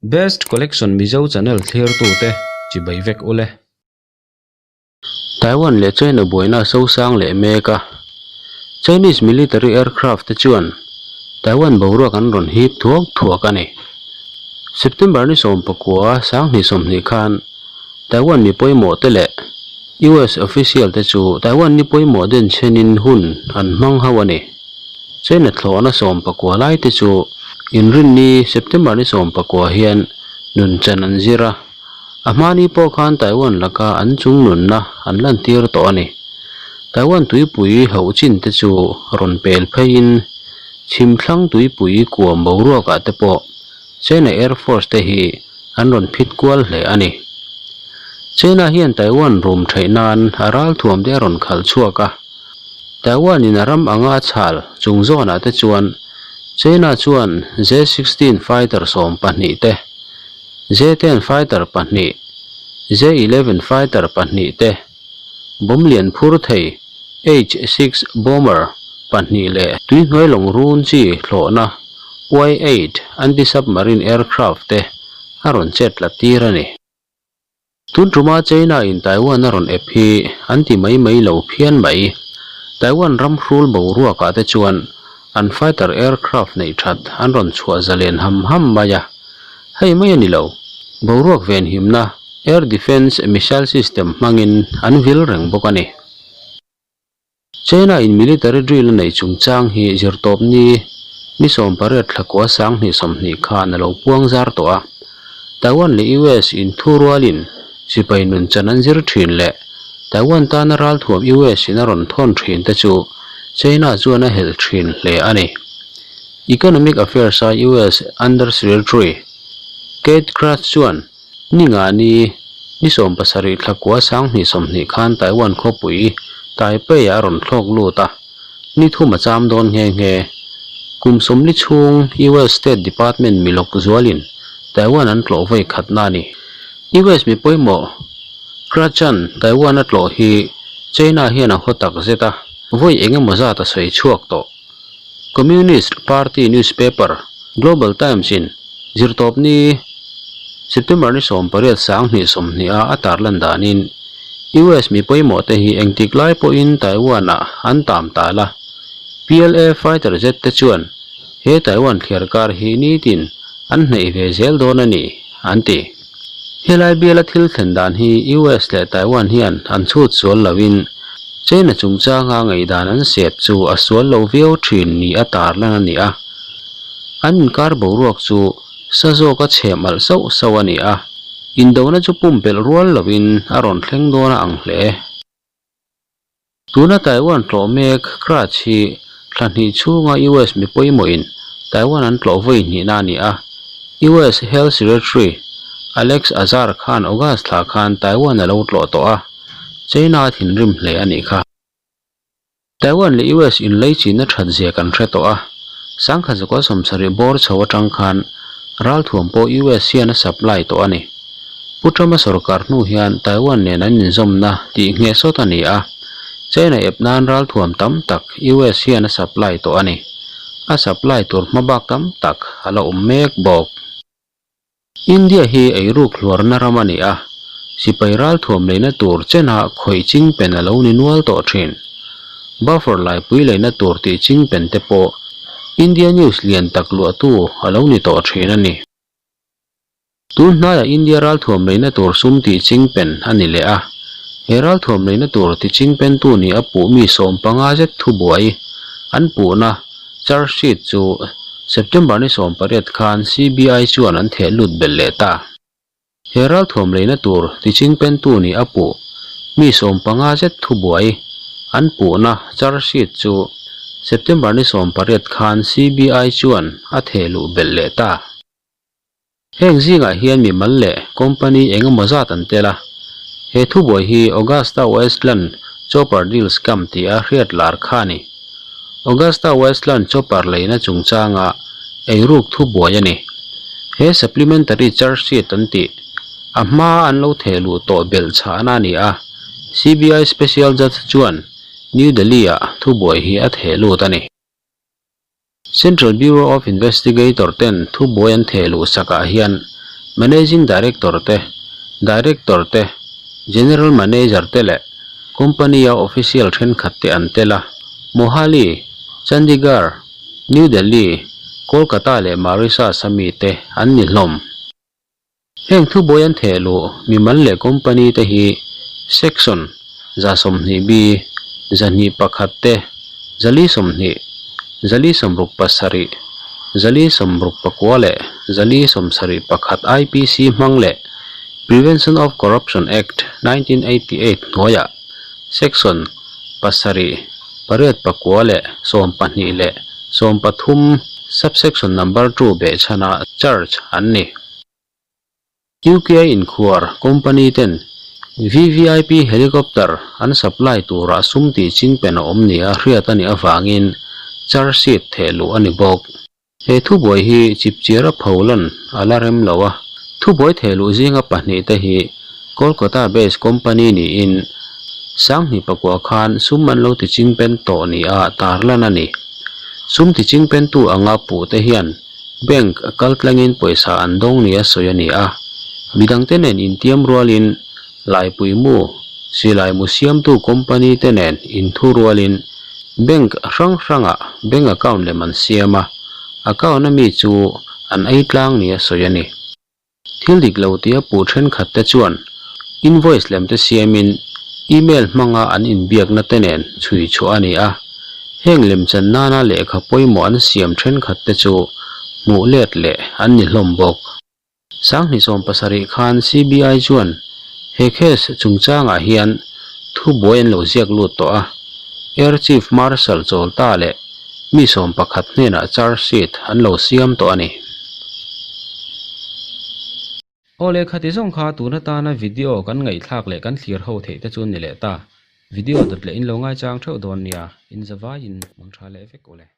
Best Collection Mizo channel thlirtute chibai vek ule. Taiwan leh China buaina a sosang leh mek a, Chinese military aircraft te chuan Taiwan boruak an rawn hip thuak thuak a ni. September ni 19 2020 khan Taiwan mi pawimawh te leh US official te chu Taiwan ni pawimawh den chenin hun an hmang ho a ni. China thlawhna 19 lai te chu Inrinni September ni 19 hian nun chan an zir a, a hmani pawh khan Taiwan laka an chung nunna an lantir tawh a ni. Taiwan tuipui hauh chin te chu rawn pel pheiin chhimthlang tuipui kuam boruakah te pawh China Air Force te hi an rawn phit kual hle a ni. China hian Taiwan rum theih nan a ralthuam te a rawn khalh chhuak a. Taiwan in a ram anga a chhal chung zawnah te chuan China chuan J-16 fighter 12 te, J-10 fighter pahnih, J-11 fighter pahnih te, bomb lian phur thei H-6 bomber pahnih leh tuihnuai lawng run chi thlawhna Y-8 anti-submarine aircraft te a rawn chet tlat tir a ni. Tun tuma China in Taiwan a rawn ep hi an ti mai mai lo phian mai. Taiwan ram hrul boruakah te chuan an fighter aircraft neih that an rawn chhuah zalen ham ham mai a. Hei mai a ni lo. Boruak venhimna air defence missile system hmangin an vil reng bawk a ni. China in military drill a neih chungchang hi zirtawp ni ni 18 thla kua 2020 khan a lo puang zar tawh a. Taiwan leh US in thu rualin sipai nun chan an zir thin leh Taiwan tana ralthuam US in a rawn thawn thin te chu China chuan a helh thin hle a ni. Economic Affairs a US Under Secretary Keith Krach chuan ni nga ni Ni 17 thla kua 2020 khan Taiwan khawpui Taipei ah a rawn thlawk lut a, ni thum a cham dawn nghe nghe. Kum 40 chhung US State Department milawk zualin Taiwan an tlawh vawi khatna a ni. US mi pawimawh Krachan Taiwan a tlawh hi China hian a haw tak zet a, vawi eng emaw zat a sawi chhuak tawh. Communist Party newspaper Global Times in Zirtawp ni September ni 18 2020 a a tarlan danin US mi pawimawh te hi engtik lai pawhin Taiwan ah an tam tal a. PLA fighter jet te chuan he Taiwan thliar kar hi nitin an hneih ve zel dawn a ni, an ti. Helai biala thil thlen dan hi US leh Taiwan hian an chhut sual loin China chungchanga ngaihdan an sep chu a sual lo viau thin ni a tarlan a ni a. An inkar boruak chu sa zawka chhem alh sauh sauh a ni a, indona chu pumpelh rual loin a rawn thleng dawn a ang hle. Tuna Taiwan tlawh mek Krach hi thla hnih chhunga US mi pawimawhin Taiwan an tlawh vawi hnihna a ni a, US Health Secretary Alex Azar khan August thla khan Taiwan a lo tlawh tawh a, China a thinrim hle a nih kha. Taiwan leh US inlei chinna that zia kan hre tawh a, 1970 bawr chho atang khan ralthuam pawh US hian a supply tawh a ni. Pu Trump-a sorkar hnu hian Taiwan nen an inzawmna tih ngheh sawt a ni a, China ep nan ralthuam tam tak US hian a supply tawh a ni. A supply tur hmabak tam tak a la awm mek bawk. India hi eiruk hluarna ram a ni a, sipai ralthuam leina tur chenah khawih chingpen a lo ni nual tawh thin. Buffer laipui leina tur tih chingpen te pawh India news lian tak luahtu a lo ni tawh thin a ni. Tun hnaiah India ralthuam leina tur sum tih chingpen a ni leh a, he ralthuam leina tur ti chingpentu ni a puh mi 15 zet thubuai an puhna Charge sheet chu September ni 18 khan CBI chuan an theh lut belh leh ta. He ralthuam leina tur tichingpentu nih a puh mi 15 zet thubuai an puhna charge sheet chu September ni 18 khan CBI chuan a theh luh belh leh ta. Heng zingah hian mimal leh company eng emaw zat an tel a. He thubuai hi Augusta Westland Chopper Deal Scam tih a hriat lar kha a ni. Augusta Westland Chopper leina chungchanga eiruk thubuai a ni. He supplementary charge sheet an tih a hma an lo theh luh tawh belh chhahna a ni a, CBI Special Judge chuan New Delhi-ah thubuai hi a theh lut a ni. Central Bureau of Investigator ten thubuai an theh luh sakah hian Managing Director te, Director te, General Manager te leh Company-a official thenkhat te an tel a. Mohali, Chandigarh, New Delhi, Kolkata leh Mauritius a mi te an ni hlawm. Heng thubuai an theh luh mimal leh company te hi Section 120 B, 201 te, 420, 467, 469 leh 471 IPC hmang leh Prevention of Corruption Act, 1988 hnuaiah Section 7, 8 pakua leh 12 leh 13 Subsection Number 2 behchhana charge an ni. UK inkhuar company ten VVIP helicopter an supply turah sum tih chingpen a awm nia hriat a nih avangin charge sheet theh luh a ni bawk. He thubuai hi chipchiara pholan a la rem lo a, thubuai theh luh zinga pahnihte hi Kolkata based company niin Sanghnih pakua khan sum an lo ti chingpen tawh nia tarlan a ni. Sum ti chingpentu anga puhte hian Bank a kal tlangin pawisa an dawng nia sawi a ni a, midangte nen intiam rualin Laipui mu, silai mu siamtu company te nen inthu rualin bank hrang hrangah bank account lem an siam a, account a mi chu an ei tlang nia sawi a ni. Thil dik lo tia puh thenkhat te chuan invoice lem te siamin email hmanga an inbiakna te nen chhui chhuah a ni a, heng lemchan nana lehkha pawimawh an siam thenkhat te chu hmuh let leh an ni hlawm bawk. 2017 khan CBI chuan he case chungchangah hian thubuai an lo ziak lut tawh a, Air Chief Marshal Chawlta leh mi 11 hnenah charge sheet an lo siam tawh a ni. Aw leh khati zawng kha tun atana video kan ngaihthlak leh kan thlir ho theih te chu ni leh ta. Video dawt leh in lo ngaichang theuh dawn nia, in zavaiin mang tha leh vek ule.